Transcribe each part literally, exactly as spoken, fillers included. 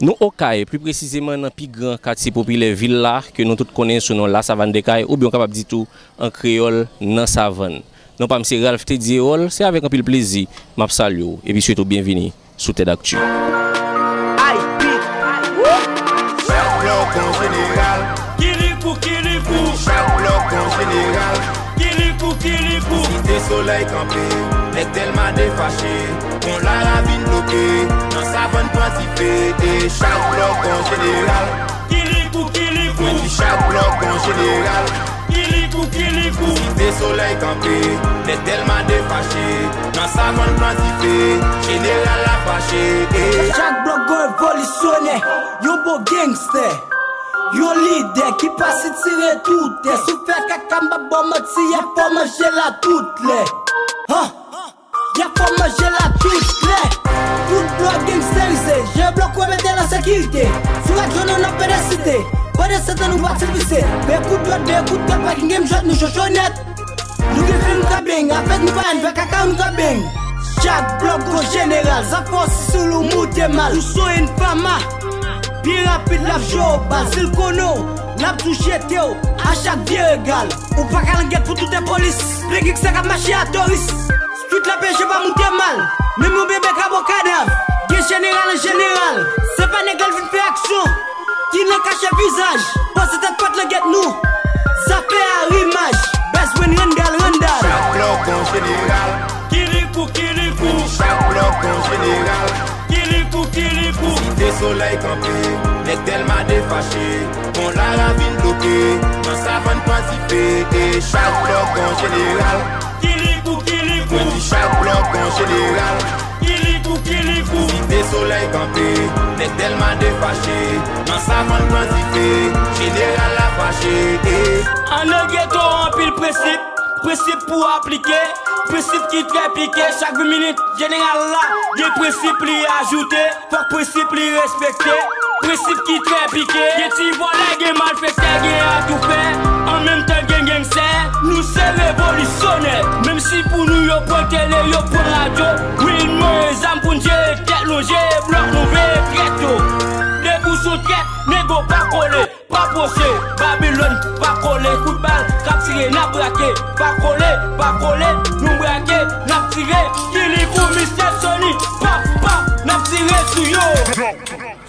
Nou Okay, pli presizeman nan pi gran katye popilè vil la, ke nou tout konnen sou non Lasavann de Kay, oubyen w kapab di tou an kreyòl, nan Savann. Non pa m se Ralph Teddy Erol, se avèk anpil plezi m ap salye w epi swete w byenvini sou Tèdakti. Ay, bit. Chak blòk gon jeneral. Kirikou, kirikou. Chak blòk gon jeneral. Kirikou, kirikou. Site Solèy kanpe, nèg Dèlma defache. Pon Laravin bloke, nan Savann pran dife. E chak blòk gon jeneral. Kirikou, kirikou. Mwen di chak blòk gon jeneral. Kirikou, kirikou. Site Solèy kanpe, nèg Dèlma defache. Nan Savann pran dife, jeneral la fache. Chak blòk gon revolisyonè, yon bon gangstè, yon lidè ki pa sitire toutè. Si w fè kaka, m p ap ba w manti, y a fò manje la tout lè. Han! Y a fò manje la tout lè. Tout blòk gangsterize, je blòk ou mete nan sekirite. Sou radyo nou n ap fè deside. Pandan se tan nou pa tivise. Be kout dwèt, be kout dwèt, pa gen game jwèt, nou chocho nèt. Nou gen fim ka beng, afèt nou pa n fè kaka nou ka beng. Chak blòk gon jeneral, zafè w si sou lou moute mal. Sou son en fama, byen rapid l ap jwe w bal. Si l konnen w, l ap tou jete w a chak vye regal. Ou pa ka langèt pou tout enpolis. Plen gangstè k ap mache a touris. Street la peche pa moute mal. Menm yon bebe ka bo kadav. Gen jeneral an jeneral. Se pa nèg al vin fè aksyon ki nan kache vizaj. Pase tèt pa t langèt nou. Zafè a rimaj. Bèz mwen randal randal. Chak blòk gon jeneral. Kirikou, kirikou. Chak blòk gon jeneral. Kirikou, kirikou. Site Solèy kanpe, nèg Dèlma defache. Pon Laravin bloke, nan Savann pran dife. E chak blòk gon jeneral. Kirikou, kirikou. Mwen di chak blòk gon jeneral. Kirikou, kirikou. Site Solèy kanpe, nèg Dèlma defache. Nan Savann pran dife, jeneral la fache. E. An nan geto anpil prensip. Prensip pou aplike, prensip ki trè pike. Chak ven minit, jeneral la gen prensip li ajoute. Fòk prensip li respekte, prensip ki trè pike. Gen ti vòlè, gen malfektè, gen atoufè. An menm tan, gen gangstè. Nou se revolisyonè. Menm si pou nou yo pran tele, yo pran radyo. Wi, n manye zam pou n jere tèt lonje blòk nou veye trèt yo. Depi w se yon trèt, nego pa kole. Pa pwoche, Babilòn, pa kole, kout bal k ap tire, n ap brake. Pa kole, pa kole, nou brake, n ap tire. Kirikou, Mistè Sony, pap, pap, n ap tire sou yo.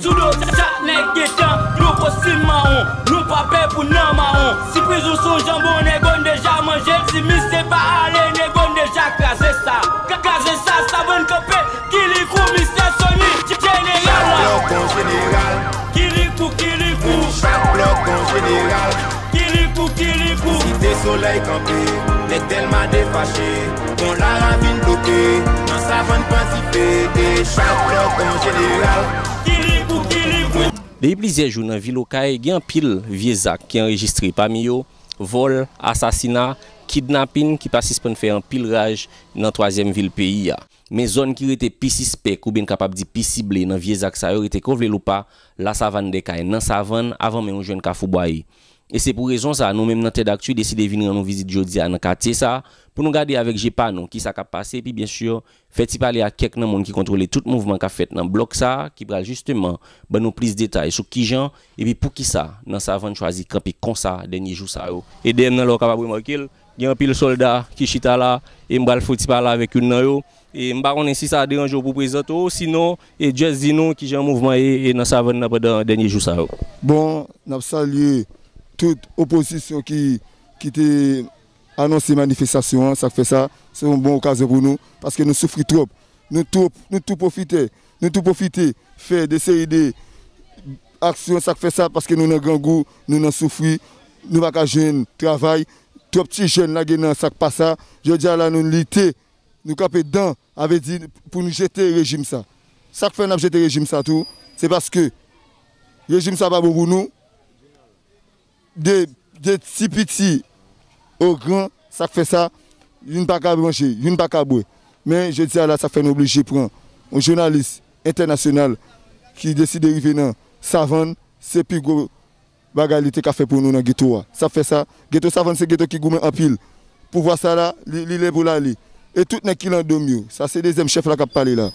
Sou do chak nèg gentan, yon kostim mawon. Nou pa pè pou nan mawon. Si prizon se yon janbon, nego n deja manje l. Si misye pa ale, nego n deja kraze sa. Kraze sa, Savann kanpe. Kirikou, Mistè Sony, jeneral la. Chak blòk gon jeneral. Kirikou, kirikou. Chak blòk gon jeneral. Kirikou, kirikou. Site Solèy kanpe, nèg Dèlma defache. Pon Laravin bloke, nan Savann pran dife. E chak blòk gon jeneral. Kirikou, kirikou. Depi plizyè jou nan vil Okay, gen anpil vye zak ki anrejistre, pami yo vòl, asasina, kidnapin ki pa sispann fè anpil raj nan twazyèm vil peyi a. Men zòn ki rete pi sispèk oubyen n kapab di pi sible nan vye zak sa yo rete, ke w vle l ou pa, Lasavann de Kay, nan Savann, avan menm ou jwenn Kafou Bwaye. E se pou rezon sa a, nou menm nan Tèdakti deside vin rann nou vizit jodi a nan katye sa a, pou nou gade avèk je pa nou kisa k ap pase, epi byen si, fè ti pale ak kèk nan moun ki kontwole tout mouvman k ap fèt nan blòk sa a, ki pral jisteman ban nou plis detay sou kijan, epi poukisa nan Savann chwazi kanpe konsa dènye jou sa yo. E dèyè m nan, lè w kapab remake l, gen anpil sòlda ki chita la, e m pral fè ti pale avèk youn nan yo. E m pa konnen si sa deranje w pou w prezante w, sinon, e just di nou kijan mouvman ye, e nan Savann nan pandan dènye jou sa yo. Bon, n ap salye tout opozisyon ki, ki te anonse manifestasyon an, sa k fè sa, se yon bon okazyon pou nou, paske nou soufri twòp. Nou twòp, nou tou pwofitè, nou tou pwofite fè de seri de aksyon, sa k fè sa, paske nou nan grangou, nou nan soufri, nou pa ka jwenn travay, twòp ti jèn lage nan sa k pa sa. Jodi a la, nou lite, nou kanpe dan, a vle di pou nou jete rejim sa. Sa k fè n ap jete rejim sa tou, se paske rejim sa pa bon pou nou. De, de ti piti o gran, sa k fè sa, youn pa ka manje, youn pa ka bwè. Men jodi a la, sa k fè nou oblije pran yon jounalis entènasyonal ki deside rive nan Savann, se pi gwo bagay li te ka fè pou nou nan geto a. Sa k fè sa, geto Savann se geto ki goumen anpil. Pouvwa sa la, li, li lè pou l ale. E tout nèg ki lan do m yo, sa se dezyèm chèf la k ap pale la.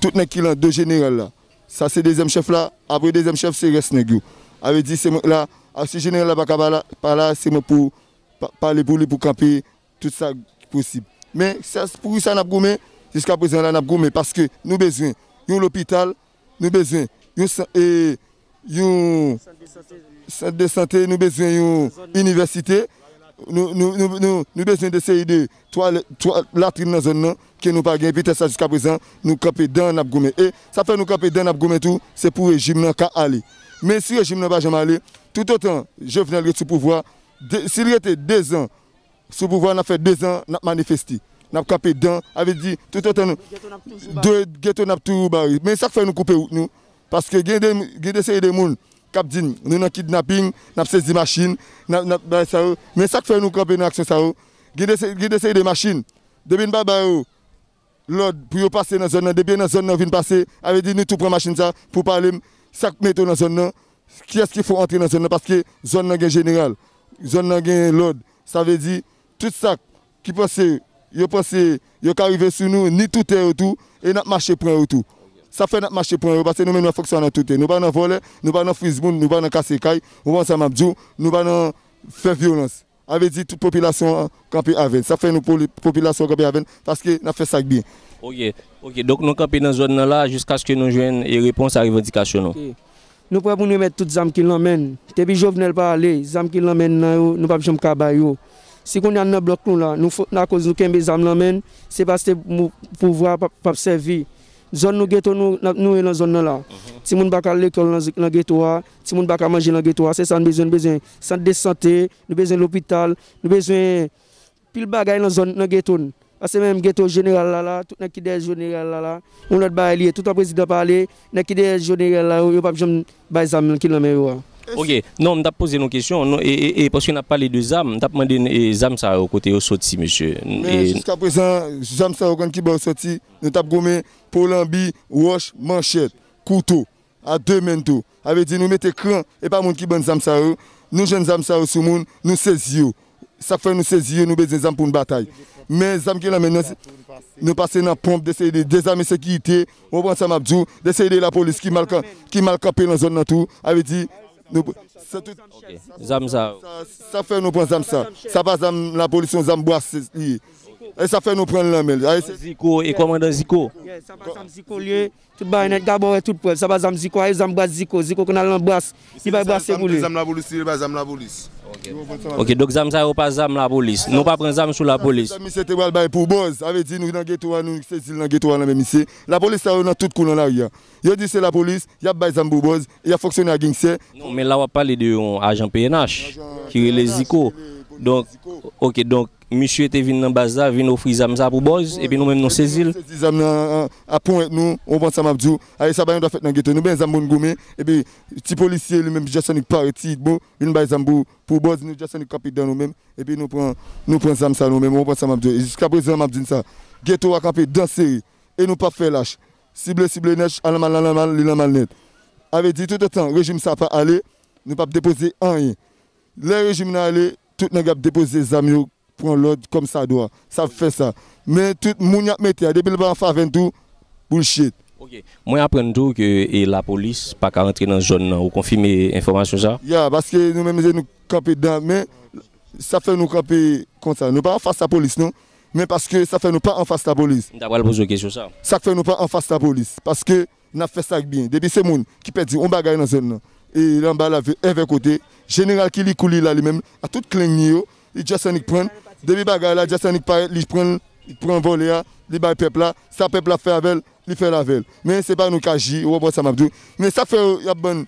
Tout nèg ki lan do jeneral la, Sa se dezyèm chèf la, apre dezyèm chèf se rès nèg yo. A vle di se mwen k la, a, si jeneral la pa ka pa la, pa la, se mwen pou pa- pale pou li pou kanpe tout sa k posib. Men sa, poukisa n ap goumen? Jiska prezan la n ap goumen paske nou bezwen yon lopital, nou bezwen yon san- e, yon sant de sante, nou bezwen yon inivèsite, nou, nou, nou, nou, nou bezwen de seri de twalèt, twa- latrin nan zòn nan ke nou pa gen. Petèt sa jiska prezan nou kanpe dan n ap goumen. E sa fè nou kanpe dan n ap goumen tou, se pou rejim nan ka ale. Men si rejim nan pa janm ale, toutotan Jovenel ret sou pouvwa, de- si l rete dezan sou pouvwa, n ap fè dezan n ap manifeste, n ap kanpe dan, a vle di toutotan nou de geto n ap toujou bare. Men sa k fè nou koupe wout nou, paske gen de, gen de seri de moun k ap di n nou nan kidnaping, n ap sezi machin, n ap, n ap bay sa yo. Men sa k fè nou kanpe nan aksyon sa yo, gen de, se- gen de seri de machin, depi n pa ba yo lòd pou yo pase nan zòn nan, depi yo nan zòn nan vin pase, a vle di nou tou pran machin sa pou pale m sa k mete w nan zòn nan, kiyès ki fè w antre nan zòn nan, paske zòn nan gen jeneral, zòn nan gen lòd. Sa vle di tout sa k- ki panse, yo panse yo ka rive sou nou, ni tout tè yo tou, e n ap mache pran yo tou. Sa fè n ap mache pran yo, paske nou menm nou ap fonksyone nan tout tè. Nou pa nan vòlè, nou pa nan friz moun, nou pa nan kase kay, ou konprann sa m ap di w, nou pa nan fè vyolans. A vle di tout popilasyon an kanpe avè n. Sa fè nou poli- popilasyon an kanpe avè n, paske n ap fè sa k byen. Ok, ok. Donk nou kanpe nan zòn nan la jiskaske nou jwenn e repons a revandikasyon nou. Ok. Nou prè pou n remèt tout zam ki nan men n. Depi Jovenel pa ale, zam ki nan men n nan yo, nou p ap janm ka ba yo. Si kounye a n nan blòk nou la, nou fo- akoz nou kenbe zam nan men n, se paske mou- pouvwa p ap, p ap sèvi. Zòn nou geto nou, n ap- nou ye nan zòn nan la. Timoun pa ka al lekòl nan, nan geto a, timoun pa ka manje nan geto a, se sa n bezwen, n bezwen sant de sante, nou bezwen lopital, nou bezwen pil bagay nan zòn, nan geto n. Paske menm geto jeneral la la, tout nèg ki dèyè jeneral la la, yon lòt bagay li ye. Toutan prezidan pa ale, nèg ki dèyè jeneral la yo, yo p ap janm bay zam ki nan men yo a. Ok, non, m t ap poze nou kesyon, non, e, e, e, paske n ap pale de zam, m t ap mande n, e, zam sa yo, kote yo soti, mesye? Men e, jiska prezan, zam sa yo konn ki bò yo soti, nou t ap goumen, polanbi, wòch, manchèt, kouto, a de men tou. A vle di nou mete kran, e pa moun ki ban n zam sa yo, nou jwenn zam sa yo sou moun, nou sezi yo. Sa k fè nou sezi yo, nou bezwen zam pou n batay. Men zam ki nan men n nan, nou pase nan ponp, de seri de dezame sekirite, ou konprann sa m ap di w, de seri de lapolis ki mal kan- ki mal kanpe nan zòn nan tou, a vle di, nou, se tout. Ok, zam sa yo. Sa, sa fè nou pran zam sa. Sa pa zam lapolis, se yon zam bwase li ye. E sa fè nou pran l nan men l. Ziko, e kòmandan Ziko? Yeah, sa pa zam Ziko li ye. Tout bagay nèt, Gabo wè tout prèv. Sa pa zam Ziko, a e zam bras Ziko. Ziko konn al nan bras, li bay brase pou li. Zam lapolis, li bay zam lapolis. Ok, donk zam sa yo pa zam lapolis. Nou pa pran zam sou lapolis. Zam misye te pral bay pou bòz. Sa vle di nou nan geto a, nou sezi l nan geto a nan men misye. Lapolis sa yo nan tout kou nan lari a. Yo di se lapolis, y ap bay zam pou bòz, y ap fonksyone ak gangstè. Non, men la w ap pale de yon ajan P N H ki rele Ziko. Donk, ok, donk, misye te vin nan baz la, vin ofri zam sa pou bòz, epi nou menm nou sezi l. Sezi zam nan, a, a ponyèt nou, ou konprann sa m ap di w. Aye, sa pa gen dwa fèt nan geto. Nou benyen zam pou n goumen, epi ti polisye li menm, just annik parèt, ti bon, vin bay zam pou, pou bòz, nou just annik kanpe dan nou menm, epi nou pran, nou pran zam sa nou menm, ou konprann sa m ap di w. E jiska prezan, m ap di n sa, geto a kanpe dan sere, e nou p ap fè lach. Sible, sible nèt, alanmal, alanmal, li lanmal nèt. A vle di, toutotan rejim sa pa ale, nou p ap depoze anyen. Lè rejim nan ale, tout nèg ap depoze zam yo, pran lòd kòmsadwa. Sa ap fè sa. Men tout moun y ap mete a, depi l pa an favè n tou, bullshit. Ok. Mwen aprann tou ke, e, lapolis pa ka rantre nan zòn nan. Ou konfime enfòmasyon sa? Ya, paske nou menm, se nou kanpe dan, men sa fè nou kanpe konsa. Nou pa anfas lapolis, non. Men paske sa fè nou pa anfas lapolis. M ta pral poze w kesyon sa. Sa k fè nou pa anfas lapolis? Paske n ap fè sa k byen. Depi se moun ki pèdi yon bagay nan zòn nan, e l anba lavil, èvè kote, jeneral ki li kou li la li menm, a tout klenn li yo, li just annik pran l. Depi bagay la just annik parèt, li pran l, li pran vòlè a, li bay pèp la, sa pèp la fè avè l, li fè l avè l. Men se pa nou k aji, ou konprann sa m ap di w. Men sa k fè yo, y ap ban n,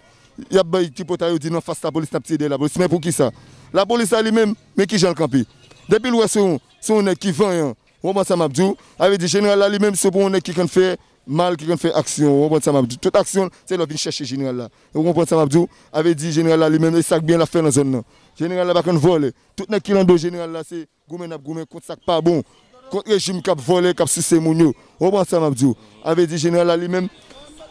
y ap bay tripotay yo di n anfas lapolis, n ap tire dèyè lapolis. Men poukisa? Lapolis la li menm, men kijan l kanpe. Depi l wè se yon, se yon nèg ki vanyan, ou konprann sa m ap di w? A vle di jeneral la li menm se pou yon nèg ki konn fè mal, ki konn fè aksyon, ou konprann sa m ap di w? Tout aksyon l, se lè w vin chèche jeneral la. Ou konprann sa m ap di w? A vle di jeneral la li menm, e sa k byen l ap fè nan zòn nan. Jeneral la pa konn vòlè. Tout nèg ki nan do jeneral la, se goumen n ap goumen kont sa k pa bon, kont rejim k ap vòlè, k ap souse moun yo. Ou konprann sa m ap di w? A vle di jeneral la li menm,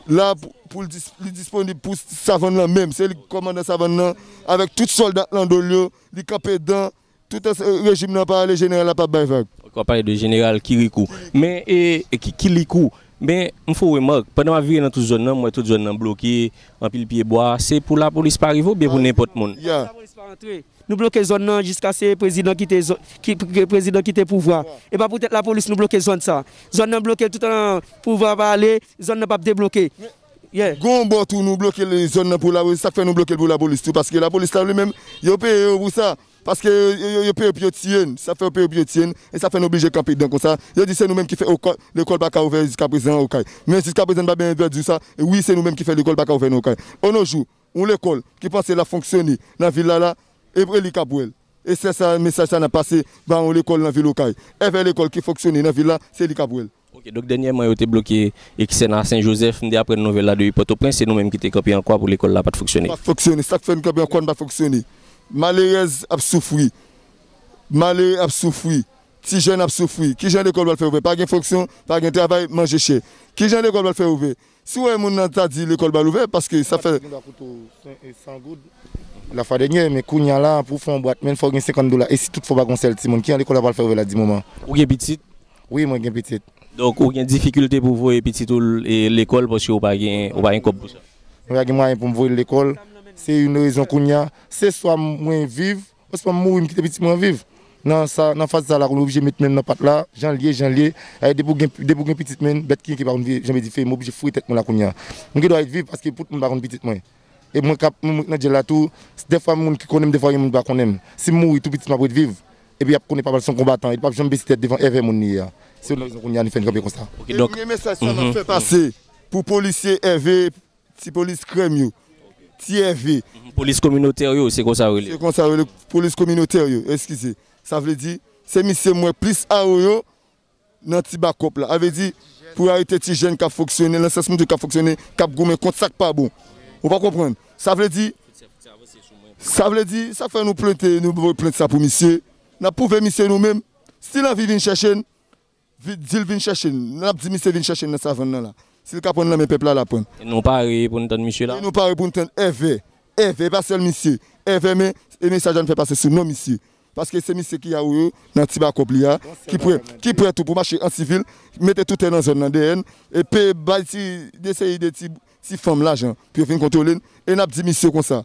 la pou, pou l dis- li disponib pou savann lan menm. Se li k kòmandan savann lan, avèk tout sòlda k nan do l yo, li kanpe dan, toutan rejim nan pa ale, jeneral la p ap bay vag. Ok, w ap pale de jeneral Kirikou. Men, e, e ki, Kilikou, Men, m fè w remak, pandan m ap vire nan tout zòn nan, m wè tout zòn nan bloke, anpil pye bwa. Se pou lapolis pa rive oubyen pou nenpòt moun? Ya. Lapolis pa rantre. Nou bloke zòn nan jiskaske prezidan kite zò-, ki, ki prezidan kite pouvwa. E pa poutèt lapolis nou bloke zòn sa. Zòn nan bloke toutan pouvwa pa ale, zòn nan p ap debloke. Yeah. Gon bò tou nou bloke le-, zòn nan pou lapolis. Sa k fè nou bloke l pou lapolis tou, paske lapolis la li menm, yo peye yo pou sa. Paske yo, yo, yo peye pou yo tiye n. Sa fè yo peye pou yo tiye n. E sa fè nou oblije kanpe dan konsa. Yo di se nou menm ki fè lekòl, lekòl pa ka ouvè jiskaprezan Okay. Men jiskaprezan n pa byen pèdi sa. E wi, se nou menm ki fè lekòl pa ka ouvè nan Okay. Onojou, yon lekòl ki panse l ap fonksyone nan vil la la, e, e li k ap wè l. E se sa, mesaj sa n ap pase ba yon lekòl nan vil Okay. Èvè lekòl ki fonksyone nan vil la, se li k ap wè l. Ok, donk dènyèman yo te bloke Eksen a Sen Jozèf, m te aprann nouvèl la depi Pòtoprens, se nou menm ki te kanpe an kwa pou lekòl la pa t fonksyone. Pa fonksyone, sa k fè n kanpe an kwa n pa fonksyone. Malerèz ap soufri. Malere ap soufri. Ti jèn ap soufri. Kijan lekòl pral fè ouvè? Pa gen fonksyon, pa gen travay, manje chè. Kijan lekòl pral fè ouvè? Si w wè moun nan ta di lekòl pral ouvè, paske sa fè. Bwat la gen dwa koute w san, e, san goud. Lafwa dènyè, men kounye a la, pou w fè yon bwat, men fò w gen senkant dola. E si toutfwa w pa gen yon sèl timoun, kijan lekòl la pral fè ouvè la di moman? Ou gen pitit? Wi, mwen gen pitit. Donk, ou gen difikilte pou voye pitit ou l-, e, lekòl paske ou pa gen, ou pa gen kòb pou sa? Mwen pa gen mwayen pou m voye l lekòl. Se youn rezon kounye a. Se swa mwen viv, oswa m mouri, m kite pitit mwen viv. Nan sa, nan faz sa la, kounye a oblije met men m nan pat la, jan l ye, jan l ye. E depi w gen, depi w gen pitit, men, bèt ki yenki pa konn vi-, janbe dife, m oblije foure tèt mwen la kounye a. M gen dwa ret viv paske pou moun pa konn pitit mwen. E mwen k ap, mwen nan djèl la tou, dèfwa moun ki konnen m, dèfwa gen moun ki pa konnen m. Si m mouri, tou pitit mwen ap ret viv. Epi y ap konnen papa l se yon konbatan, e li p ap janm bese tèt devan èvè moun li ye a. Se yon rezon kounye a nou fè n kanpe konsa. Ok, donk, gen mesaj sa n ap fè pase pou polisye Èvè, ti polis krèm yo, ti Èvè. Mhm, polis kominotè yo, se konsa yo rele. Se konsa yo rele, polis kominotè yo, eskize. Sa vle di, se misye m wè plis awo yo nan ti bakòp la. A vle di, pou arete ti jèn k ap fonksyone, nan sans moun k ap fonksyone, k ap goumen kont sa k pa bon. Ou pa konprann? Sa vle di, sa vle di, sa fè nou plente, nou voye plent sa pou misye. N ap pwouve misye nou menm. Si l anvi vin chèche n, vi-, di l vin chèche n. N ap di misye vin chèche n nan savann nan la. Si l ka pran n nan men pèp la, l ap pran n. E nou pare pou n tann misye la? E nou pare pou n tann Èvè. Èvè, e pa sèl misye. Èvè, men, e mesaj la n fè pase sou non misye. Paske se misye ki awo yo nan ti bakòp li a, ki prè, ki prè tou pou mache an sivil, mete toutè nan zòn nan dèyè n, e peye bay ti, de seri de ti, ti fanm lajan pou yo vin kontwole n, e n ap di misye konsa,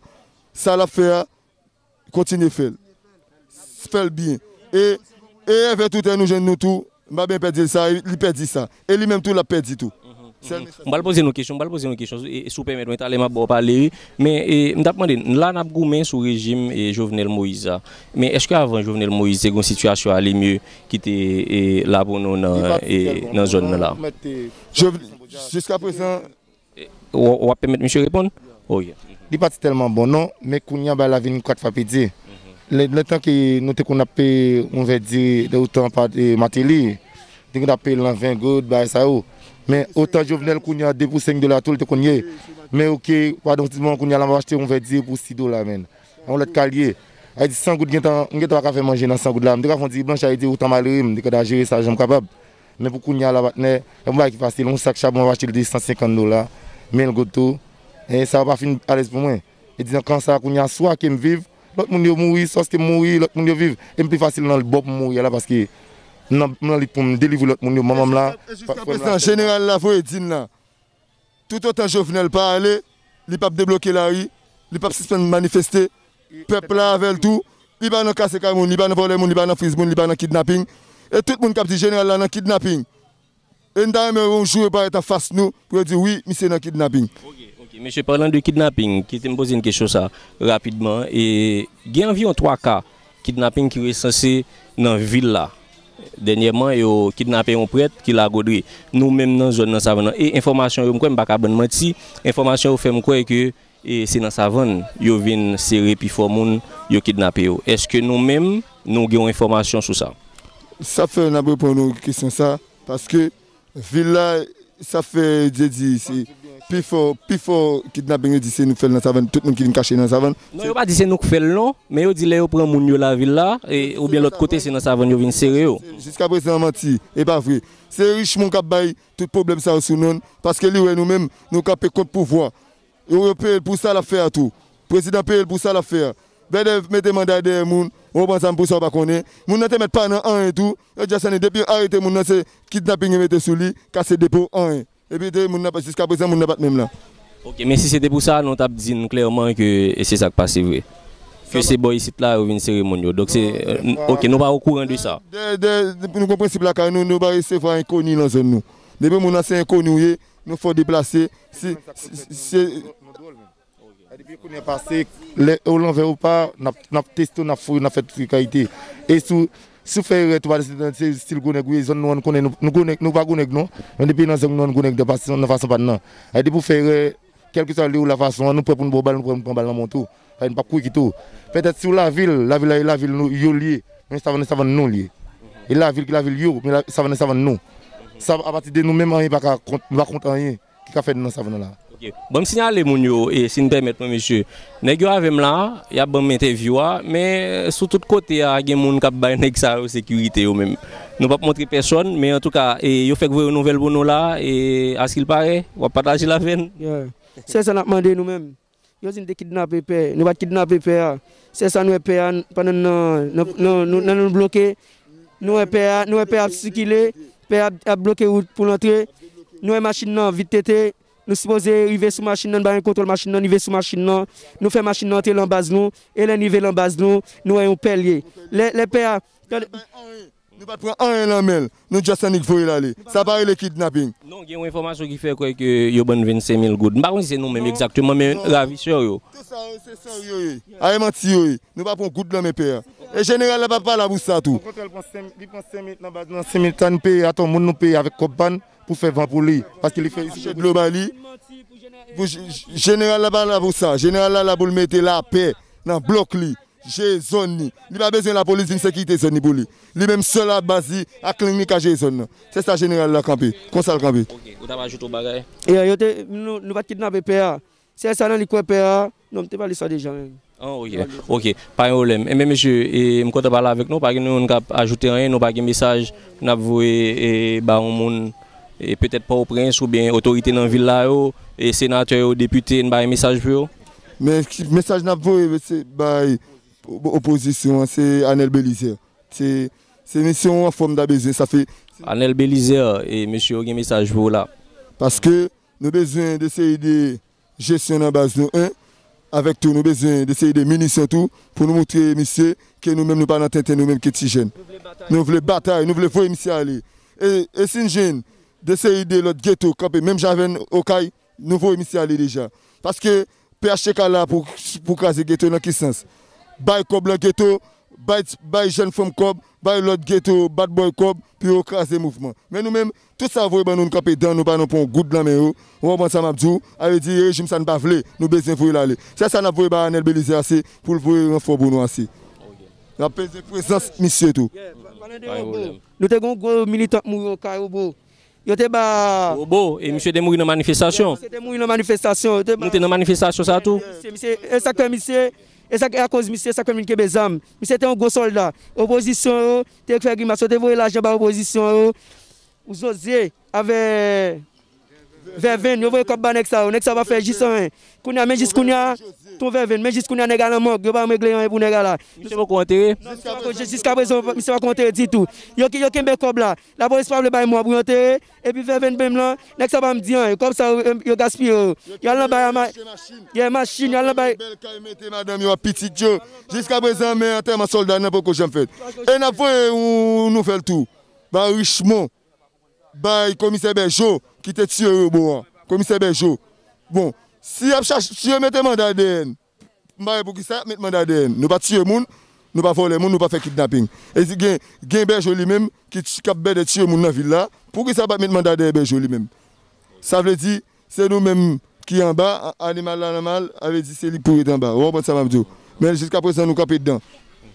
sa l ap fè a, kontinye fè l. Fè l byen. E, e Èvè toutè nou jwenn nou tou, m pa byen pèdi l sa, li pèdi sa. E li menm tou, l ap pèdi tou. Sèl mesaj. M pral poze nou kesyon, m pral poze nou kesyon, e, e si w pèmèt mwen, talè m ap ba w pale, wi. Men, e, m t ap mande, la n ap goumen sou rejim, e, Jovenel Moïse a. Men èske avan Jovenel Moïse te gen yon sitiyasyon ale mye ki te, e, la pou nou nan, e, nan zòn nan la? Jov-, jiskaprezan, w, w ap pèmèt misye reponn? Oh, yeah. Li pa t tèlman bon non, men kounye a bagay la vin kat fwa pi di. Lè, letan ke nou te konn ap peye yon vè diri, de otan pa, e, Martelly, te konn ap peye l nan ven goud, bagay sa yo. Men otan Jovenel kounye a, de pou senk dola tou, l te konn ye. Men oke, pandan yon ti moman kounye a la, m ap achte yon vè diri pou sis dola, menn. Yon lòt kalye. A di san goud gentan, m gentan pa ka fè manje nan san goud la. M te ka fè yon diri blanch, a di otan malere, m te ka jere sa jan m kapab. Men pou kounye a la, patnè, yon bagay ki fasil, yon sak chabon, m ap achte l de san senkant dola, mil goud tou. E sa yo pa fin alèz pou mwen. E di nan kan sa a, kounye a, swa ke m viv, lòt moun yo mouri, swa ke m mouri, lòt moun yo viv. E m pi fasil nan bò pou m mouri a la, paske m nan, m nan lit pou m delivre lòt moun yo, manman m la, frè m la, sè m la. Jeneral la voye di n la. Toutotan Jovenel pa ale, li p ap debloke lari, li p ap sispann manifeste. Pèp la avè l tou. Li pa nan kase kay moun, li pa nan vòlè moun, li pa nan friz moun, li pa nan kidnaping. E tout moun k ap di jeneral la nan kidnaping. E n ta renmen yon jou yo parèt anfas nou pou yo di wi, misye nan kidnaping. Ok, ok. Mesye, palan de kidnaping, kite m poze n kesyon sa rapidman. E gen anviwon twa ka kidnaping ki resanse nan vil la. Dènyèman, yo kidnape yon prèt ki La Gaudry. Nou menm nan zòn nan Savann nan, e enfòmasyon yo, m kwè m pa ka bann manti, enfòmasyon yo fè m kwè ke, e, se nan Savann yo vin sere pifò moun, yo kidnape yo. Èske nou menm, nou gen yon enfòmasyon sou sa? Sa fè n ap reponn ou kesyon sa, paske vil la, sa fè Dye di, se pifò, pifò kidnaping yo di se nou k fè l nan Savann, tout moun ki vin kache nan Savann. Non, yo pa di se nou k fè l non, men yo di lè yo pran moun yo lavil la, e, oubyen lòt kote, se nan Savann yo vin sere yo. Jiskaprezan manti, e pa vre. Se rich moun k ap bay tout pwoblèm sa yo sou non n, paske li wè nou menm, nou kanpe kont pouvwa. Yo, yo peye l pou sa l ap fè a tou. Prezidan peye l pou sa l ap fè a. Bèdè mete manda dèyè moun, ou konprann sa m pou sa ou pa konnen. Moun nan te mèt pa nan anyen tou. Yo just annik, depi yo arete moun nan, se kidnaping yo mete sou li, kase depo, anyen. Epi te moun nan, jiskaprezan, moun nan pa t menm la. Ok, men si se te pou sa, nou t ap di n klèman ke e se sa k pase vre. Ke se bò isit la, yo vin sere moun yo. Donk se, euh, n- ok, nou pa okouran de sa. De, de, de, nou gon prensip lakay nou, nou pa resevwa enkoni nan zòn nou. Depi moun nan se enkoni ou ye, nou fè w deplase. Si, si, si, Depi kounye a pase, lè ou lanvè ou pa, n ap, n ap teste w, n ap fouye w, n ap fè tout kalite. E si w, si w fè erè tou, pa se, se stil gwo nèg ou ye, zòn nou an, nou konnen, nou, nou gwo nèg, nou pa gwo nèg non. Men depi nan zòn nou an, nou gwo nèg nan fason, nan fason pa n nan. E depi w fè erè, kèlkeswa lye ou la fason an, nou prè pou n ba w bal, nou prè pou n pran bal nan men w tou. Sa vle di n p ap kouri kite w. Petèt si w lavil, lavil la e lavil nou, yo l ye. Men savann, savann nou l ye. E lavil ki lavil yo, men la, savann, savann nou. Sa, apati de nou menm, anyen pa ka kont, nou pa kont anyen ki ka fèt nan savann nan la. Ok. Bon, m siyale moun yo, e si n pèmèt mwen, mesye, nèg yo avè m la, y ap ban m entèvyou a, men sou tout kote a, gen moun k ap bay nèg sa yo sekirite yo menm. Nou p ap montre pèsòn, men antouka, e, yo fèk voye yon nouvèl pou nou la, e, askilpare, w ap pataje l avè n. Yeah. Se sa n ap mande nou menm. Yo di n te kidnape pè, nou pa t kidnape pè a. Se sa nou wè pè a, pandan n nan, nan, nan, nou, nan nou bloke, nou wè pè a, nou wè pè a ap sikile, pè a ap, ap bloke wout pou l antre. Nou wè machin nan vit tete, nou sipoze rive sou machin nan, n pa gen kontwòl machin nan, n rive sou machin nan, nou fè machin nan antre nan baz nou, e lè n rive nan baz nou, nou wè yon pè l ye. Lè, lè pè a, tande, Nou pa t pran anyen nan men l, nou just annik voye l ale. Sa pa rele kidnaping. Non, gen yon enfòmasyon ki fè kwè ke yo ban n vennsenk mil goud. M pa konn si se nou menm egzakteman, men ravisè yo. Tout sa yo, se sè yo ye. A, e manti yo ye. Nou pa pran goud nan men pè a. E jeneral la pa, pa la pou sa tou. Okontrè, li pran senk, li pran senk mil nan baz nan senk mil sa n peye, atò moun nou peye avèk kòb pa n pou fè van pou li. Paske li fè. Achte dlo ba li. Pou j-, j-, jeneral la pa la pou sa. Jeneral la la pou l mete lapè nan blòk li. Jere zòn li. Li pa bezwen lapolis vin sekirite zòn li pou li. Li menm sèl ak baz li, ak kling li ka jere zòn nan. Se sa jeneral la kanpe. Konsa l kanpe. Ok, ou t ap ajoute yon bagay? E yo te, nou, nou pa t kidnape pè a. Sèl sa nan li kwè pè a. Non, m te pale sa deja menm. Ah, ok. Ok, pa gen pwoblèm. Enben, mesye, e, m kontan pale avèk nou. Pa gen nou menm k ap ajoute anyen, nou pa gen mesaj n ap voye, e, ba yon moun, e, petèt Pòtoprens oubyen otorite nan vil la yo, e, senatè yo, depite, n pa gen mesaj pou yo? Men ki mesaj n ap voye, se bay o-, opozisyon an, se Anèl Belizaire. Se, se misyon an fòm ta bezwen, sa fè. Anèl Belizaire, e mesye yo gen mesaj pou w la. Paske nou bezwen de seri de jesyon nan baz nou, en, avèk tou, nou bezwen de seri de minisyon tou, pou nou moutre misye ke nou menm nou pa nan tenten, nou menm ke ti jèn. Nou vle batay, nou vle voye misye ale. E, e si n jwenn de seri de lòt geto kanpe menm jan avè n Okay, nou voye misye ale deja. Paske P H T K la pou, pou kraze geto nan ki sans? Bay kòb nan geto, bay, bay jèn fanm kòb, bay lòt geto, bad boy kòb, pou yo kraze mouvman. Men nou menm, tout sa yo voye ban nou, nou kanpe dan nou, pa nou pran yon goud nan men yo. Ou konprann sa m ap di w? A vle di, rejim sa n pa vle, nou bezwen voye l ale. Se sa n ap voye ba Anèl Belizaire a, se pou l voye ranfò pou nou ase. N ap bezwen prezans misye tou. Pa gen pwoblèm. Nou te gen yon gwo militan k mouri Okay, bro. Yo te ba. Wobo, e misye te mouri nan manifestasyon. Misye te mouri nan manifestasyon. Yo te ba. Nou te nan manifestasyon sa tou. Misye, misye, e sa k fè misye, e sa k akoz misye, sa k fè l vin kenbe zam. Misye te yon gwo sòlda. Opozisyon yo te fè grimas, yo te voye lajan ba opozisyon yo. Ou Zozye avè Vèvenn, yo voye kòb ba nèg sa yo. Nèg sa yo pa fè jis anyen. Kounye a, men jis kounye a, ton Vèvenn, men jis kounye a nèg a nan mòg, yo pa janm regle anyen pou nèg a la. Misye poko antere? Non, misye pako, jiska prezan, misye pako antere ditou. Yo, yo kenbe kòb la. Lapolis pa vle bay mwa pou yo antere. Epi Vèvenn menm lan, nèg sa pa janm di anyen. Kòb sa yo, yo gaspiye yo. Y al nan bay a ma-, y al machin, y al nan bay. Bèl kay mete madanm yo ak pitit yo. Jiska prezan, men antèman sòlda nan poko janm fèt. E n ap voye yon nouvèl tou ba Richmond, bay komisè Bèjo ki te tiye Wobo an. Komisè Bèjo. Bon, si y ap chache, si yo mete manda dèyè n, m pa wè poukisa y ap met manda dèyè n. Nou pa tiye moun, nou pa vòlè moun, nou pa fè kidnaping. E si gen, gen Bèjo li menm ki t-, k ap bèdè tiye moun nan vil la, poukisa yo pa t met manda dèyè Bèjo li menm? Sa vle di, se nou menm ki anba, a-, animal la nan mal, a vle di se li k pou ret anba. Ou konprann sa m ap di w? Men jiska prezan, nou kanpe dedan.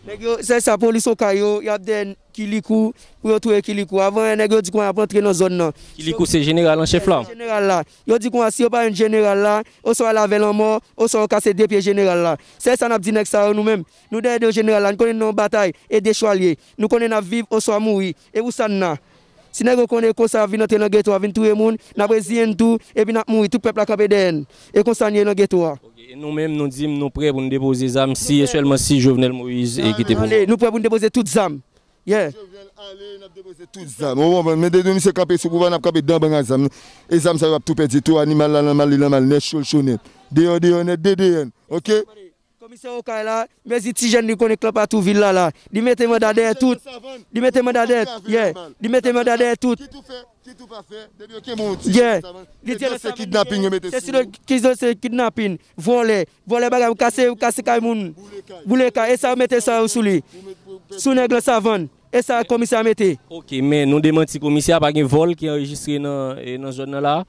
Nèg yo, se sa, polis Okay yo, y ap dèyè Kilikou, pou yo touye Kilikou. Avan yè, nèg yo di konsa y ap antre nan zòn nan. Kilikou se jeneral an chèf la? Jeneral la. Yo di konsa, si yo pa jwenn jeneral la, oswa l avè lanmò, oswa yo kase de pye jeneral la. Se sa n ap di nèg sa yo, nou menm. Nou dèyè do jeneral la, n konnen n nan yon batay, e de chwa l ye. Nou konnen n ap viv, oswa mouri. E pou sa n la. Si nèg yo konnen konsa y ap vin antre nan geto a, vin touye moun, n ap reziye n tou, epi n ap mouri, tout pèp la kanpe dèyè n. E konsa n ye nan geto a. Ok, e nou menm, nou di m nou prè pou n depoze zam si e sèlman si Jovenel Moïse e kite pouvwa. Nou prè pou n depoze tout zam. Yeah. Jovenel ale, n ap depoze tout zam. Ou konprann? Men depi misye kanpe sou pouvwa, n ap kanpe dan bang ak zam. E zam sa yo ap tou pèdi tou, animal la nan mal, li nan mal nèt, cho l cho nèt. Deyò, deyò nèt, de deyò n. Ok? Komisè Okay la, mezi ti jèn li konnen k lan patou vil la la. Li mete manda dèyè tout. Li mete manda dèyè, yeah. Li mete manda dèyè tout. Kit ou fè, kit ou pa fè, depi yo kenbe yon ti jèn nan savann, se dosye kidnapin yo mete sou ou. Se dosye kidnapin, vòlè, vòlè bagay, ou kase, ou kase kay moun. Boule kay. Boule kay, e sa yo mete sa yo sou li. Sou nèg lan savann, e sa komisè a mete. Ok, men nou demanti komisè a, pa gen vòl ki anrejistre nan, e, nan zòn nan la?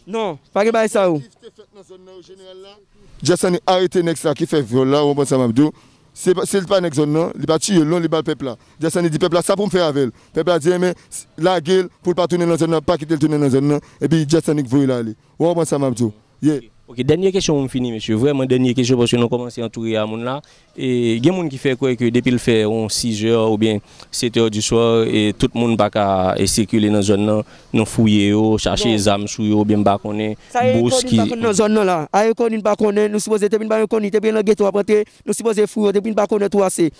Non, pa gen bagay sa yo. Just annik arete nèg sa ki fè vyòl la, ou konprann sa m ap di w. Se pa, se li pa nèg zòn nan, li pa tiye l non, li ba l pèp la. Just annik di pèp la sa pou m fè avè l. Pèp la di, enben, lage l pou l pa tounen nan zòn nan, pa kite l tounen nan zòn nan, epi just annik voye l ale. Ou konprann sa m ap di w? Yeah. Ok, dènye kesyon pou m fini, mesye. Vrèman, dènye kesyon, paske nou kòmanse antoure a moun la. E gen moun ki fè kwè ke depi l fè yon sizè oubyen setè di swa, e tout moun pa ka, e, sikile nan zòn nan. Nou fouye yo, chache zam sou yo, oubyen m pa konnen, bous ki. Ayekoni n pa konn nan zòn nan la. Ayekoni n pa konnen, nou sipoze, depi n pa Ayekoni, depi nan geto ap rantre, nou sipoze fouye yo, depi n pa konnen twase.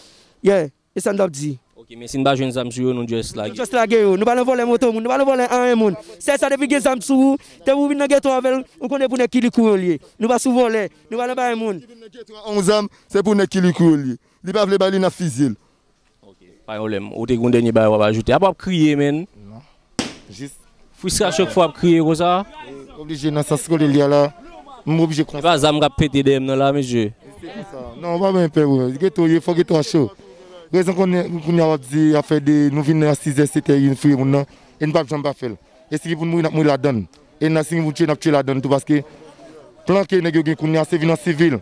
Yeah, e sa n t ap di. Ok, men si n pa jwenn zam sou yo, nou just lage. Nou just lage yo. Nou pa nan vòlè moto moun, nou pa nan vòlè anyen moun. Sèl sa, depi gen zam sou ou, depi ou vin nan geto avè l, ou konnen pou nèg Kilikou yo l ye. Nou pa sou vòlè, nou pa nan bagay moun. Ki vin nan geto a yon zam, se pou nèg Kilikou yo l ye. Li pa vle bay li, n ap fizye l. Ok, pa gen pwoblèm. Ou te gen yon dènye bagay w ap ajoute? Apa w ap kriye, menn? Non. Jis. Fristrasyon k fè w ap kriye konsa? Oblije nan sans kote l ye a la. M oblije konsa. Se pa zam k ap pete dèyè m nan la, mesye. Se konsa. Non, pa gen pè, bro. Geto ye, fò geto a cho. Rezon konnen, kounye a w ap di, afè de, nou vin nan sizè, setè, vin fouye moun nan, e n p ap janm pa fè l. E si gen pou n mouri, n ap mouri ladann. E nan si gen pou n tye, n ap tye ladann tou, paske plan ke nèg yo gen kounye a, se vin an sivil.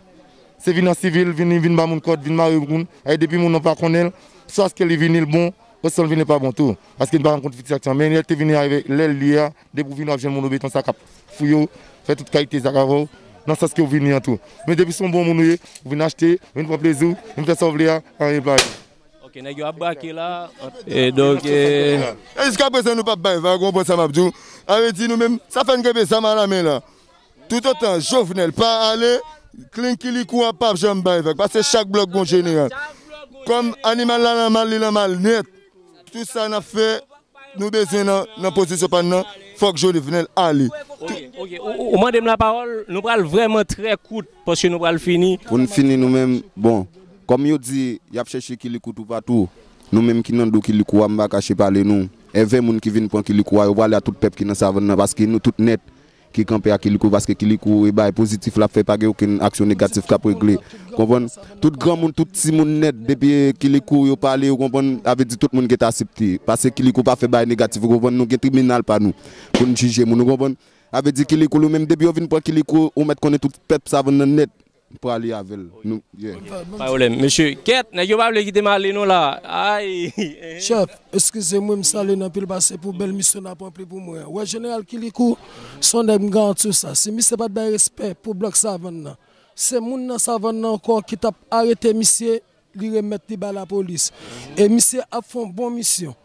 Se vin an sivil, vin, vin ba moun kòd, vin mare moun. E depi moun nan pa konnen l, swa aske li vini l bon, oswa l vini l pa bon tou. Paske n pa rankontre fiksasyon. Men lè l te vini avèk lè l li a, depi w vini w ap jwenn moun o beton sa k ap fouye w, fè tout kalite zak avè w, nan sans ke w vini an tou. Men depi se yon bon moun ou ye, ou vin achte, vin pran plezi w, vin fè sa w vle a, anyen pa ye. Ok, nèg yo ap brake la. E donk, e, e jiskaprezan nou p ap bay vag, ou konprann sa m ap di w? Sa vle di nou menm, sa fè n kenbe zam a la men la. Toutotan Jovenel pa ale, Clean Kilikou a p ap janm bay vag. Paske chak blòk gon jeneral. Kòm animal la nan mal, li nan mal nèt. Tout sa n ap fè, nou bezwen nan, nan pozisyon pa n nan, fòk Jovenel ale. Ok, ok. Ou, ou, ou mande m lapawòl, nou pral vrèman trè kout, paske nou pral fini. Pou n fini nou menm, bon, kòm yo di, y ap chèche Kilikou toupatou, nou menm ki nan do Kilikou a, m pa kache pale nou. Èvè moun ki vin pran Kilikou a, yo prale a tout pèp ki nan savann nan, paske nou tout nèt ki kanpe ak Kilikou, paske Kilikou e bagay pozitif l ap fè, pa gen okenn aksyon negatif k ap regle. Konprann? Tout granmoun, tout timoun nèt, depi Kilikou yo pale, ou konprann, sa vle di tout moun gentan asepte. Paske Kilikou pa fè bagay negatif, ou konprann, nou gen tribinal pa nou pou n jije moun, ou konprann? Sa vle di Kilikou, ou menm, depi yo vin pran Kilikou, ou mèt konnen tout pèp savann nan nèt prale avè l. Nou, yeah. Pa pwoblèm. Mesye, kèt, nèg yo pa vle kite m ale non la. Ay. Chèf, eskize mwen, m salye n anpil, paske pou bèl misyon n ap ranpli pou mwen an. Wè, jeneral Kilikou, se yon nèg m garanti w sa. Si misye pa t bay respè pou blòk savann nan, se moun nan savann nan ankò ki t ap arete misye, li remèt li ba lapolis. E misye ap fè yon bon misyon.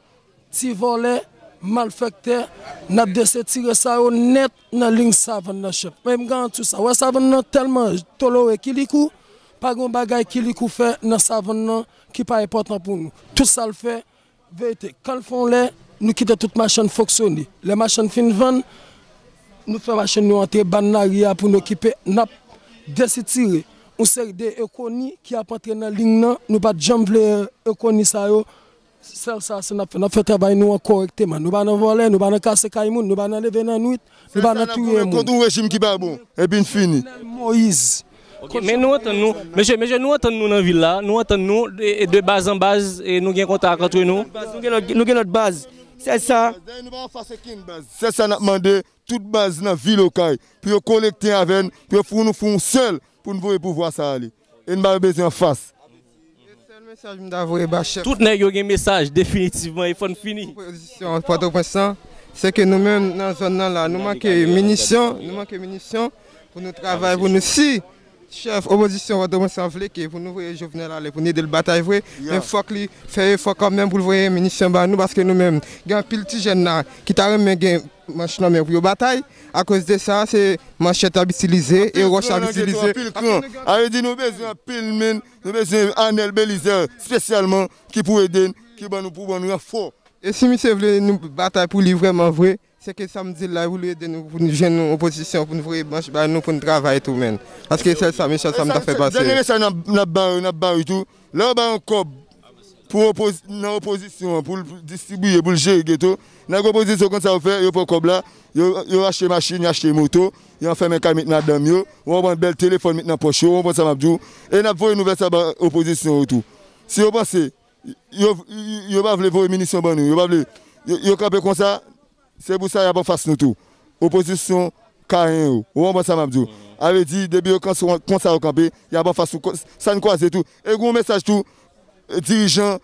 Ti vòlè, malfèktè, n ap desetire sa yo nèt nan liy savann nan, chèf. Men m garanti w sa. Wè, savann nan tèlman tolere Kilikou, pa gen yon bagay Kilikou fè nan savann nan ki pa enpòtan pou nou. Tout sa l fè, verite. Kan l fè yon lè, nou kite tout machann fonksyone. Lè machann fin vann, nou fè machann yo antre ban lari a pou n okipe, n ap desitire yon seri de ekoni ki ap antre nan liy nan. Nou pa t janm vle ekoni sa yo. Sèl sa, se n ap fè, n ap fè travay nou an kòrèkteman. Nou pa nan vòlè, nou pa nan kase kay moun, nou pa nan leve nan nwit, nou pa nan touye moun. Kont yon rejim ki pa bon, epi n fini. Moïse. Ok, men nou antann nou, mesye, mesye, nou antann nou nan vil la, nou antann nou de, de baz an baz, e nou gen kontak antre nou. Nou gen lòt, nou gen lòt baz. Sèl sa. Nou pa anfas okenn baz. Sèl sa n ap mande, tout baz nan vil Okay, pou yo konekte avè n, pou yo foun nou foun sèl, pou n voye pouvwa sa ale. E n pa bezwen anfas. Sèl mesaj m ta voye ba chèf. Tout nèg yo gen mesaj, definitivman, e fò n fini. Opozisyon Pòtoprens lan, se ke nou menm nan zòn nan la, nou manke minisyon, nou manke minisyon pou nou travay, pou nou si Chèf opozisyon Pòtoprens lan vle ke pou nou voye Jovenel ale pou n ede l batay vre, men fòk li fè efò kanmenm pou l voye minisyon ba nou, paske nou menm, gen anpil ti jèn la ki ta renmen gen manch nan men pou yo batay. Akoz de sa, se manchèt y ap itilize e wòch y ap itilize. Anpil kran. A vle di nou bezwen anpil moun, nou bezwen Anèl Belizaire espesyalman ki pou ede n, ki ban nou, pou ban nou ranfò. E si misye vle nou batay pou li vrèman vre, se ke sa m di l la, pou li ede nou, pou nou jwenn yon opozisyon, pou nou voye manch ba nou, pou nou travay tou, menn. Paske sèl sa, mesye, sa m ta fè pase. Dènye mesaj n ap, n ap ba yo, n ap ba yo tou. Lè yo ba yon kòb pou opoz-, nan opozisyon an, pou l distribiye, pou l jere geto, nèg opozisyon konn sa yo fè, yo pran kòb la, yo, yo achte machin, yo achte moto, yo anfèmen kay met madanm yo, ou konprann, bèl telefòn met nan pòch yo, ou konprann sa m ap di w, e n ap voye nouvèl sa ba opozisyon yo tou. Si yo panse, yo, yo, yo pa vle voye minisyon ban nou, yo pa vle, yo, yo kanpe konsa, se pou sa y ap anfas nou tou. Opozisyon kayen yo, ou konprann sa m ap di w. A vle di, depi yo konsa, konsa yo kanpe, y ap anfas nou, sa n kwaze tou. E gen yon mesaj tou, dirijan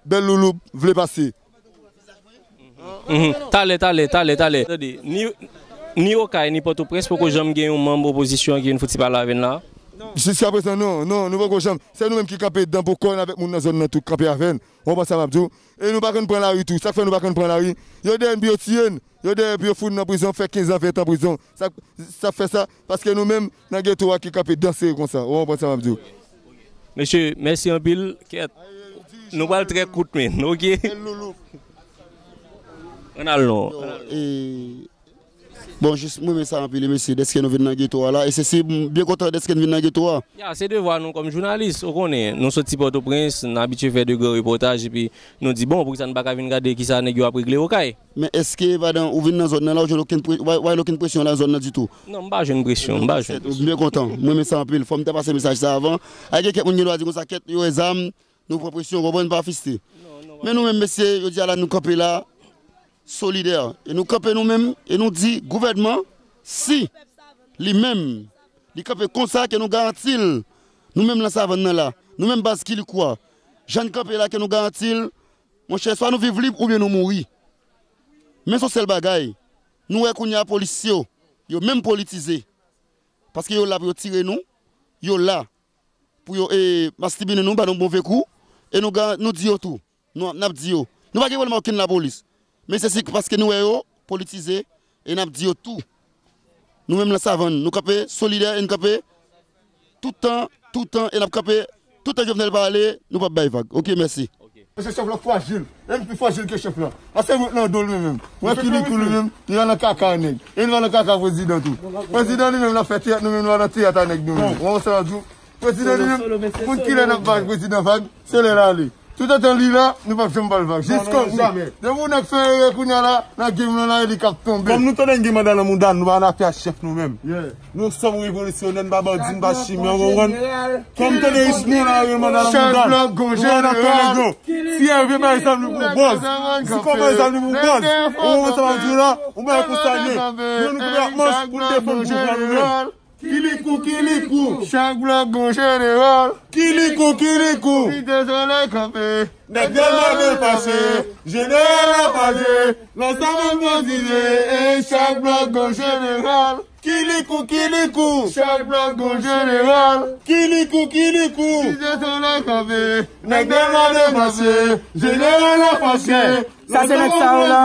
Bèl Louloub vle pase. Mhm. Talè, talè, talè, talè. Tande, ni, ni Okay, ni Pòtoprens poko janm gen yon manm opozisyon ki vin fouti pale avè n la. Jiskaprezan, non, non, nou poko janm. Se nou menm ki kanpe dan pou kò n avèk moun nan zòn nan tou k kanpe avè n. Ou konprann sa m ap di w? E nou pa konn pran lari tou. Sa k fè nou pa konn pran lari? Yo dèyè n pou yo tiye n. Yo dèyè pou yo fout n nan prizon, fè kenz an, ven tan prizon. Sa, sa k fè sa? Paske nou menm, nan geto a ki kanpe dan sere konsa. Ou konprann sa m ap di w? Mesye, mèsi anpil. Kèt. Nou pral trè kout men, oke? Ann al non. Bon, jis m renmen sa anpil, mesye, dèske nou vin nan geto a la. E se si m byen kontan dèske n vin nan geto a. Ya, se devwa nou kòm jounalis, ou konnen. Nou soti Pòtoprens, n abitye fè de gran repòtaj, epi nou di, bon, poukisa n pa ka vin gade kisa nèg yo ap regle Okay? Men èske pandan ou vin nan zòn nan la, ou jwenn okenn pre-, w pa, w pa jwenn okenn presyon nan zòn nan ditou? Non, m pa jwenn presyon, m pa jwenn presyon. M byen kontan, m renmen sa anpil. Fò m te pase mesaj sa avan. Ay gen kèk moun gen dwa di konsa, kèt, yo wè zam, nou pran presyon, w konprann, pa fiste. Men nou menm, mesye, jodi a la, nou kanpe la, solidè. E nou kanpe nou menm, e nou di gouvènman, si li menm, li kanpe konsa, ke nou garanti l, nou menm nan savann nan la, nou menm baz Kilikou a, jan n kanpe la, ke nou garanti l, monchè, swa nou viv lib oubyen nou mouri. Men se yon sèl bagay, nou wè kounye a polis yo, yo menm politize. Paske yo la pou yo tire nou, yo la pou yo e mastibine nou, ba nou move kou, e nou ga-, nou di yo tou. Nou, n ap di yo. Nou pa gen pwoblèm ak okenn lapolis. Men se si paske nou wè yo politize, e n ap di yo tou. Nou menm nan savann, nou kanpe solidè e n kanpe tout tan, tout tan, e n ap kanpe tout tan Jovenel pa ale, nou p ap bay vag. Oke, mèsi. Mesye chèf la frajil, e m pi frajil ke chèf la. Ase mwen nan do l li menm. Mwen ki li tou li menm, li va nan kaka a nèg. E li va nan kaka prezidan tou. Prezidan li menm l ap fè teyat, nou menm nou va nan teyat a nèg nou menm. Ou wè sa m ap di w? Prezidan li menm, moun kilè n ap bay prezidan vag, se lè l ale. Toutotan li la, nou p ap janm ba l vag. Jiskobou. Depi yon nèg fè erè kounye a la, nan game lan la, e li k ap tonbe. Kòm nou tande n gen manda nan mouda n, nou pa nan afè a chèf nou menm. Nou sòm revolisyonè, n pa bandi, n pa chimè, w konprann? Kòm tande Richemond la, gen manda nan mouda n, nou pa nan afè nèg yo. Si Ève bay zam li pou bòz, si kò bay zam li pou bòz, ou konprann sa m ap di w la? Yon bagay konsa l ye. Nou, nou kanpe ak manch pou n defann pouvwa nou menm. Kilikou, kilikou. Chak blòk gon jeneral. Kilikou, kilikou. Site Solèy kanpe. Nèg Dèlma defache. Jeneral la fache. Nan savann motive. E chak blòk gon jeneral. Kilikou, kilikou. Chak blòk gon jeneral. Kilikou, kilikou. Site Solèy kanpe. Nèg Dèlma defache. Jeneral la fache. Sa se nèg sa yo la.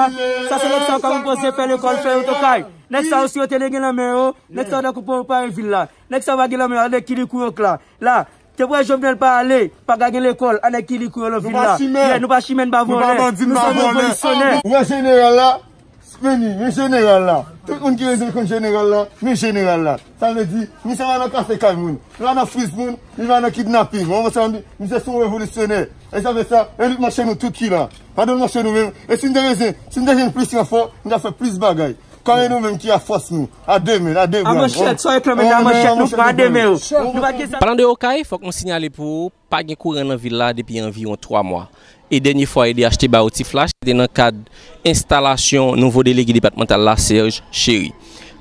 Sa se nèg sa yo k ap poze fè lekòl, fè yo tokay. Nèg sa yo, si yo te gen lanmè yo, nèg sa yo ta kou pran pare vil la. Nèg sa yo pa gen lanmè yo, a nèg Kilikou yo k la. La, te pou wè Jovenel pa ale, pa ka gen lekòl, a nèg Kilikou yo nan vil la. Yeah, nou pa chimè, n pa vòlè. Nou se revolisyonè. Ou wè jeneral la? Speni, men jeneral la. Tout moun ki bezwen konn jeneral la, men jeneral la. Sa vle di, misye pa nan kase kay moun. Li pa nan friz moun, li pa nan kidnaping. Ou konprann sa m di? Misye se yon revolisyonè. E sa fè sa, e li k manche nou tout ki la. Pandan l manche nou menm, e si n te bezwen, si n te jwenn plis ranfò, n t ap fè plis bagay. Kòm e nou menm ki a fòs nou, a de men, a de bra. A manchèt, sa w reklame a manchèt, nou pran a de men yo. Nou pa t gen sa. Palan de Okay, fòk nou siyale pou ou, pa gen kouran nan vil la depi anviwon twa mwa. E dènye fwa E D H te ba yo ti flach, se te nan kad enstalasyon nouvo delege depatmantal la, Serge Chéry.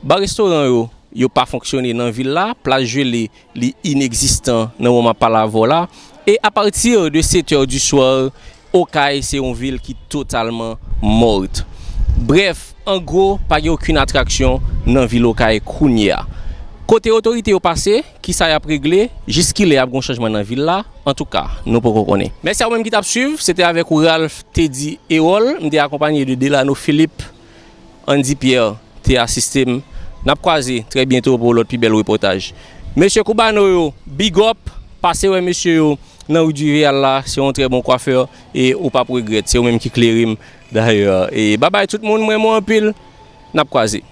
Ba restoran yo, yo pa fonksyone nan vil la, plas jele, li inegzistan nan moman pale avè w la. E apati de sèt è di swa, Okay se yon vil ki totalman mòt. Brèf, an gwo, pa gen okenn atraksyon nan vil Okay kounye a. Kote otorite yo pase, kisa y ap regle, jiskilè y ap gen chanjman nan vil la, antouka, nou poko konnen. Mèsi a ou menm ki t ap swiv, se te avèk ou Ralph Teddy Erol, m te akonpanye de Delano Philippe, Andy Pierre te asiste m. N ap kwaze trè byento pou lòt pi bèl repòtaj. Mesye Cubano yo, big up, pase wè mesye yo nan ri di Reyal la, se yon trè bon kwafè e ou p ap regrèt, se yo menm ki klere m dayè. E babay tout moun, m renmen w anpil, n ap kwaze.